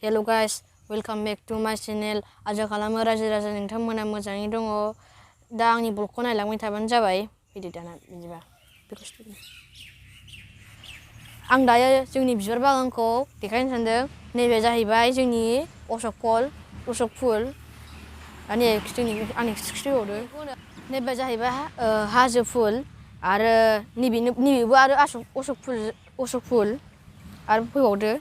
Hello guys, welcome back to my channel. आसा खालामो रायजो नोंथांमोना मोजाङै दङ। दा आंनि ब्लगखौ नायलांबाय थाबानो जाबाय। फैदो दाना बिदिबा। आं दायो जोंनि बिबार बागानखौ देखायनो सानदों। नैबे जाहैबाय जोंनि अशक फुल। आंनि खिथाबावदो। नैबे जाहैबाय हाजो फुल आरो नैबेबो आरो अशक फुल आरो फैबावदो।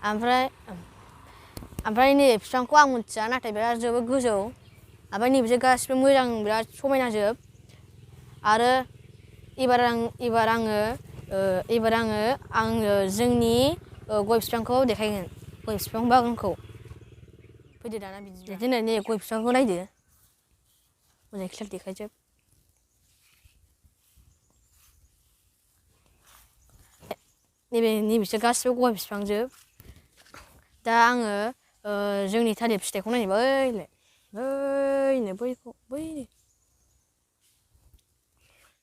ओमफ्राय नै बिफांखौ आं मिथिया नाथाय बिराद जोबोद गोजौ। ओमफ्राय नैबे गासिबो मोजां बिराद समायनाजोब। आरो एबार आङो जोंनि गय बिफांखौ देखायगोन। गय बिफां बागानखौ फैदो दाना बिदिनो नै गय बिफांखौ नायदो। मोजाङै क्लियार देखायजोब। नैबेसोर गासिबो गय बिफांजोब। दा आङो जोंनि थालिर फिथाइखौ नायनो बैनो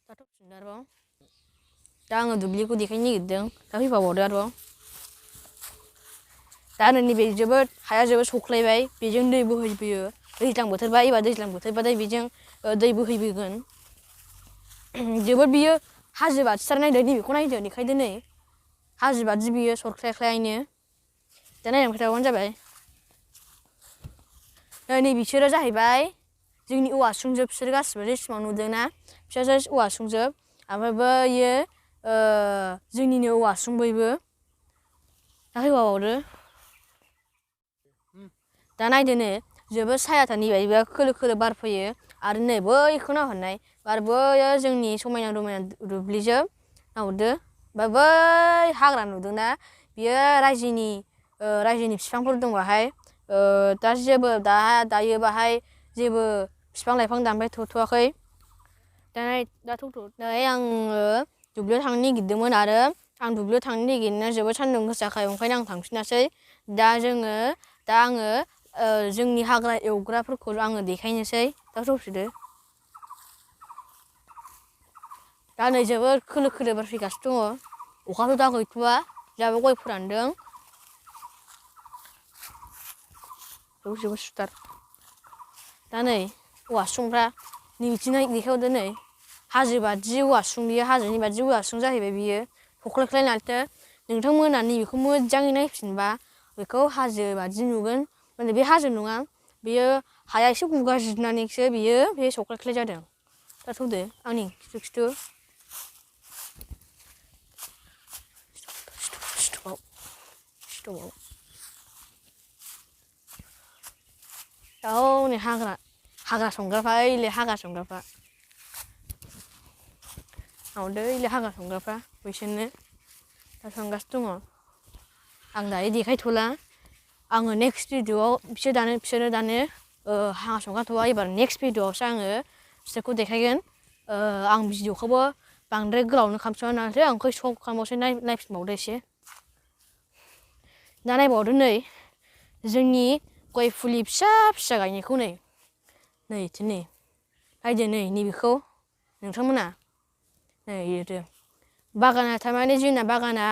दाथ' फिनदारबाव। दा आङो दुब्लिखौ देखायनो नागिरदों। दा फैफाबावदो आरोबाव। दा नैबे हाया जोबोद सख्लायबाय। बेजों दै बोहैबोयो। दैज्लां बोथोरबाथाय बेजों दै बोहैबोगोन। जोबोद बियो हाजो बादिथार। नायदो नैबेखौ नायदो देखायदो नै। हाजो बादि बियो सरख्लायख्लायनो। दा नायलांबाय थाबानो जाबाय। नै बिसोरो जाहैबाय जोंनि औवासुंजोब। बिसोर गासिबो जेसेबां नुदोंना बिसोर औवासुंजोब। ओमफ्राय बैयो जोंनिनो औवासुं बैबो। दा फैफाबावदो। दा नायदो नै जोबोद सायाथार। नैबेबो खोलो खोलो बार फैयो। आरो नै बैखौ नाहरनाय आरो बैयो जोंनि समायना रमायना दुब्लिजों नाहरदो। ओमफ्राय बै हाग्रा नुदोंना बियो रायजोनि बिफांफोर दं बाहाय। दायो बाहाय जेबो बिफां लाइफां दानबाय थ'थ'वाखै। दायो आङो दुब्लियाव थांनो नागिरदोंमोन आरो आं दुब्लियाव थांनो नागिरनाया जोबोद सान्दुं गोसाखाय ओंखायनो आं थांफिनासै। दा आङो जोंनि हाग्रा एवग्राफोरखौ आङो देखायनोसै। दा सफैदो। दा नै जोबोद खोलो खोलो बार फैगासिनो दङ। अखाथ' दा गैथ'वा। जोंहाबो गय फोरानदों। जोबोद सुथार। दा नै औवासुंफ्रा नै बिथिं देखायहरदो नै। हाजो बादि औवासुं बियो हाजोनि बादि औवासुं जाहैबाय बियो। सख्लायख्लाय माथो। नोंथांमोना नैबेखौ मोजाङै नायफिनबा बेखौ हाजो बादि नुगोन। माने बे हाजो नङा। बेयो हाया एसे गुगाजोबनानैसो बियो बे सख्लायख्लाय जादों। दा थौदो आंनि खिथु। नै हाग्रा संग्राफ्रा ओइलाय हाग्रा संग्राफ्रा। ओइलाय हाग्रा संग्राफ्रा बैसोरनो दा संगासिनो दङ। आं दायो देखायथ'ला। आङो नेक्स्ट भिडिअ'आव बिसोरो दानो हाग्रा संगाथ'वा। एबार नेक्स्ट भिडिअ'आवसो आङो बिसोरखौ देखायगोन। आं भिडिअ'खौबो बांद्राय गोलावनो खालामस'ना नालाय आं सर्ट खालामबावसै। नायफिनबावदो एसे। दा नायबावदो नै जोंनि गय फुलि फिसा फिसा गायनायखौ नै नायदो नै नैबेखौ नोंथांमोना नायदो। बागाना थारमाने जोंना बागाना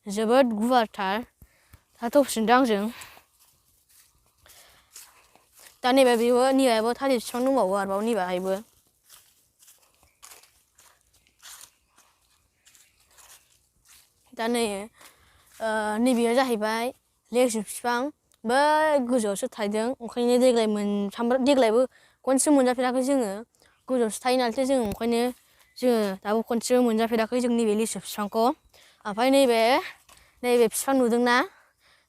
जोबोद गुवारथार। दा थफिनदो आंजों। दा नैबेहायबो थालिर बिफां दंबावो आरोबाव नैबेहायबो। दा नैबेयो जाहैबाय लेसु बिफां। बै गोजौआवसो थायदों। ओंखायनो देग्लायबो खनसेबो मोनजाफेराखै जोङो। गोजौआवसो थायो नालाय जोङो ओंखायनो जोङो दाबो खनसेबो मोनजाफेराखै जों नैबे लिसु बिफांखौ। ओमफ्राय नैबे बिफां नुदोंना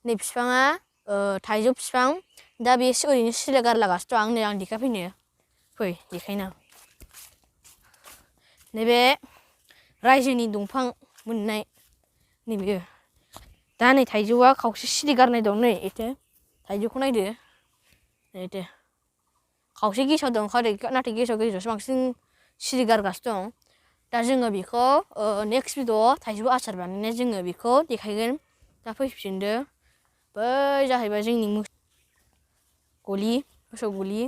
नै बिफाङा थाइजौ बिफां। दा बे ओरैनो सिरिया गारलागासिनो दं। आं देखायफैनो फै देखायनो। नैबे रायजोनि दंफां मोननाय नैबेयो। दा नै थाइजौआ खावसे सिरि गारनाय दं। नै थाइजौखौ नायदो। दे खावसे गेसाव दं नाथाय गेसावसो बांसिन सिरि गारगासिनो दं। दा जोङो बेखौ नेक्स्ट भिडिअ'आव थाइजौ आसार बानायनाय जोङो बेखौ देखायगोन। दा फैफिनदो। बै जाहैबाय जोंनि मोसौ गलि।